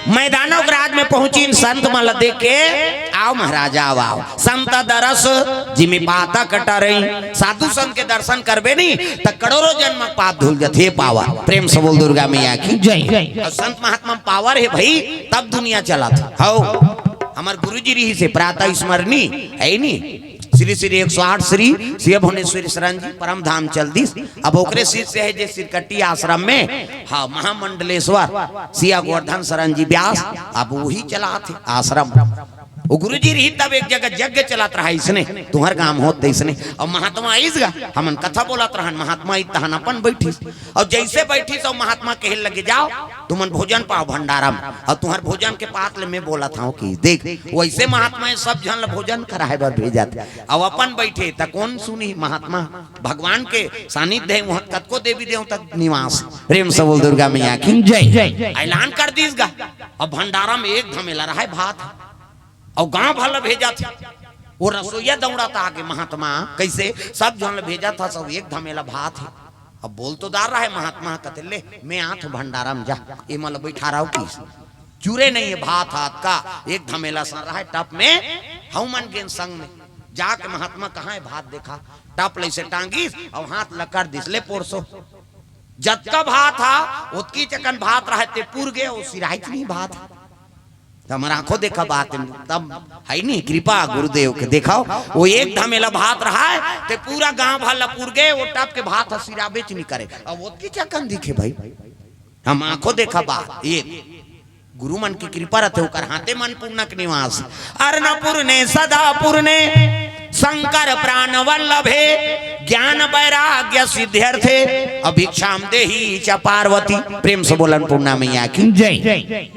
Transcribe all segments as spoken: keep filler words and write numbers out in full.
मैदानक राज में पहुंचिन, संत मन ल देख के, "आओ महाराज, आओ, आओ।" संत दरस जिमि पातक टरई, साधु संत के दर्शन करबे नी, त करोड़ों जन्म पाप धुल जथे। पावर, प्रेम से बोल दुर्गा मैया की। जय। अउ संत महात्मा पावर हे भई, तब दुनिया चलत हे। हौ, हमर गुरुजी रहिसे प्रातः स्मरणी, हे नी? श्री श्री एक सौ आठ श्री सिया भुवनेश्वरी शरण जी परम धाम चल दिस। अब ओकरे शिष्य हे जे सिरकट्टी आश्रम में, हाँ, महामंडलेश्वर सिया गोवर्धन शरण जी व्यास, अब वही चलात हे आश्रम। वो गुरुजी रही तब एक जगह यज्ञ चलत रहा इसने, तुहर गांव होत ते इसने, अउ महात्मा आइस गा, हमन कथा बोलत रहन, महात्मा आइस तहन अपन बैठिस, अउ जैसे बैठिस अउ महात्मा कहे लगे, "जाओ, तुमन भोजन पाओ भंडारा म, अउ तुहर भोजन के पात ले मैं बोलत हंव कि देख।" वैसे महात्मा ये सब झन ल भोजन कराए बर भेजत, अउ अपन बैठे त कोन सुनी? महात्मा भगवान के सानिध्य हे, वहां कतको देवी देवता निवास। प्रेम से बोल दुर्गा मैया की। जय। ऐलान कर दिस गा, अब भंडारा में एक धमेला रहा हे भात, अउ गांव भर ल भेजत हे। वो रसोइया दौड़त आगे, महात्मा, कैसे सब झन ल भेजत हस, सब एक धमेला भात हे। अब बोल तो दार रहा हे महात्मा, कथे, "ले, मैं आत हंव भंडारा म, जा, एमन ल बैठा रहा हंव।" किस चूरे नहीं हे भात हाथ का, एक धमेला सन रहा हे टप में, हउ मन गेन संग में। जाके महात्मा कहाँ हे भात देखा, टप ले से टांगिस अउ हाथ ल कर दिस, "ले पोरसो।" जतका भात हा, ओतकी चकन भात रहा हे, ते पुर गे, वो सिराइच नहीं भात। त हमर आंखों देखा बात हे, तब हे नी कृपा गुरुदेव के। देखव, वो एक धमेला भात रहा हे, ते पूरा गांव भर ल पुर गे, वो टप के भात ह सिराबेच नहीं करे। अब ओतकी चकन दिखे भई, हम आंखों देखा बात। ये गुरु मन की कृपा रथे, ओकर हाथे मन पूर्णक निवास। अरन पूर्णे सदा पूर्णे शंकर प्राण वल्लभे, ज्ञान वैराग्य सिद्ध्यर्थे अभिक्षाम देहि च पार्वती। प्रेम से बोलन पूर्णा मैया की। जय।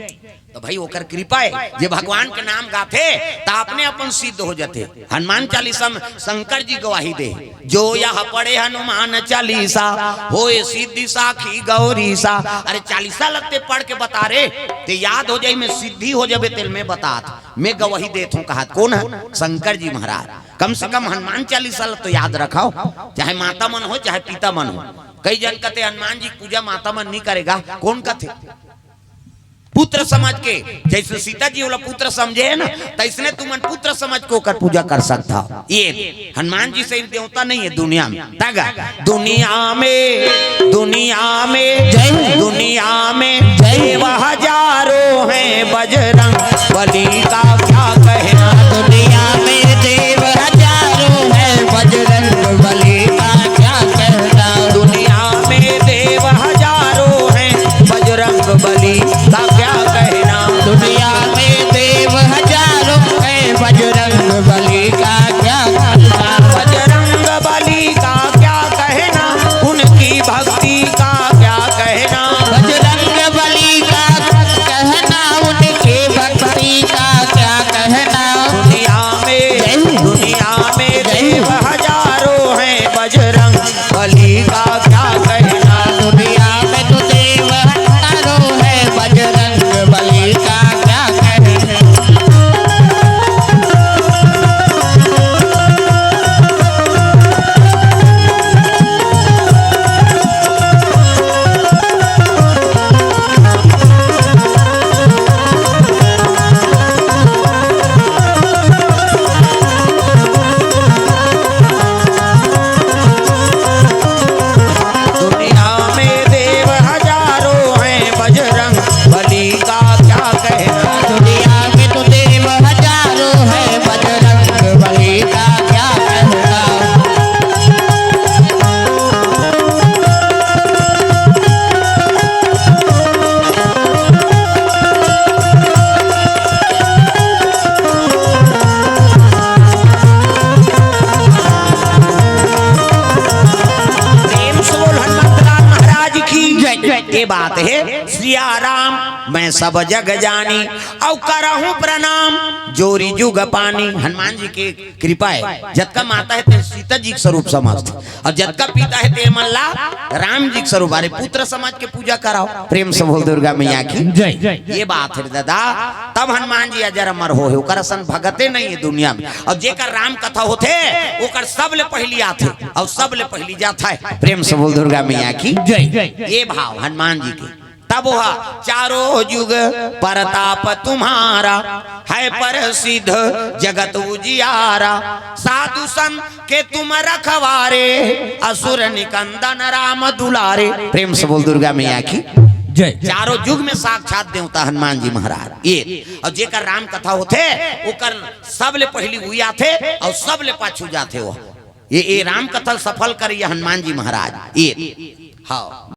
त भई ओकर कृपा हे, जे भगवान के नाम गाथे त अपने अपन सिद्ध हो जाथे। हनुमान चालीसा म शंकर जी गवाही दे, "जो यह पढ़े हनुमान चालीसा, होए सिद्धि साखी गौरीसा।" अरे चालीसा ल ते पढ़ के बता रे, ते याद हो जाही, मैं सिद्धि हो जाबे, तेला मैं बतात, मैं गवाही देत हंव कहत। कोन हे? शंकर जी महाराज। कम से कम हनुमान चालीसा ल तो याद रखव, चाहे माता मन हो, चाहे पिता मन हो। कई जन कथे हनुमान जी के पूजा माता मन नहीं करे गा, कोन कथे? पुत्र समझ के, जैसे सीता जी वाला पुत्र समझे हे ना, तैसने तुमन पुत्र समझ के ओकर पूजा कर सकत हव। ये हनुमान जी सही देवता नहीं हे दुनिया में। तगा दुनिया में, दुनिया में, जय। दुनिया में जय। देव हजारों हैं, बजरंग बली का क्या कहना। दुनिया में देव हजारों हैं, बजरंग बली का क्या कहना। दुनिया में देव हजारों हैं, बजरंग बली का क्या कहना। दुनिया में देव हजारों हैं, बजरंग बली का क्या कहना। बजरंग बली का क्या कहना, उनकी भक्ति का क्या कहना। बजरंग बली का क्या कहना, उनकी भक्ति का क्या कहना। दुनिया में, जय। दुनिया में, जय। देव हजारों हैं, बजरंग बली का क्या कहना। दुनिया में तो देव हजारों हैं, बजरंग बली का क्या कहना। दुनिया में देव हजारों हैं, बजरंग बली का क्या कहना। दुनिया में तो देव हजारों हैं, बजरंग बली का क्या कहना। प्रेम से बोल हनुमंत लाल महाराज की जय। ये बात हे, सिया राम मैं सब जग जानी, अउ करहूं प्रणाम जोरी जुग पानी। हनुमान जी के कृपा हे, जतका माता हे ते सीता जी के स्वरूप समझथे, अउ जतका पिता हे ते मन ला राम जी के स्वरूप। अरे पुत्र समझ के पूजा कराव। प्रेम से बोल दुर्गा मैया की जय। ये बात हे दादा, तब हनुमान जी अजर अमर होहे, ओकर असन भगते नहीं हे दुनिया में। अउ जेकर राम कथा होथे, ओकर सबले पहिली आथे अउ सबले पहिली जाथे। प्रेम से बोल दुर्गा मैया की जय। ये भाव हनुमान जी के। तब वह चारों जुग परताप तुम्हारा, है प्रसिद्ध जगत उजियारा। साधु संत के तुम रखवारे, असुर निकंदन राम दुलारे। प्रेम से बोल दुर्गा मैया की। जय। चारों जुग में साक्षात देवता हनुमान जी महाराज ये। और जेकर राम कथा होथे, ओकर सबले पहली हुई आथे और सबले पाछू जाथे वो। ये ये राम कथा सफल करिए हनुमान जी महाराज ये। हाँ।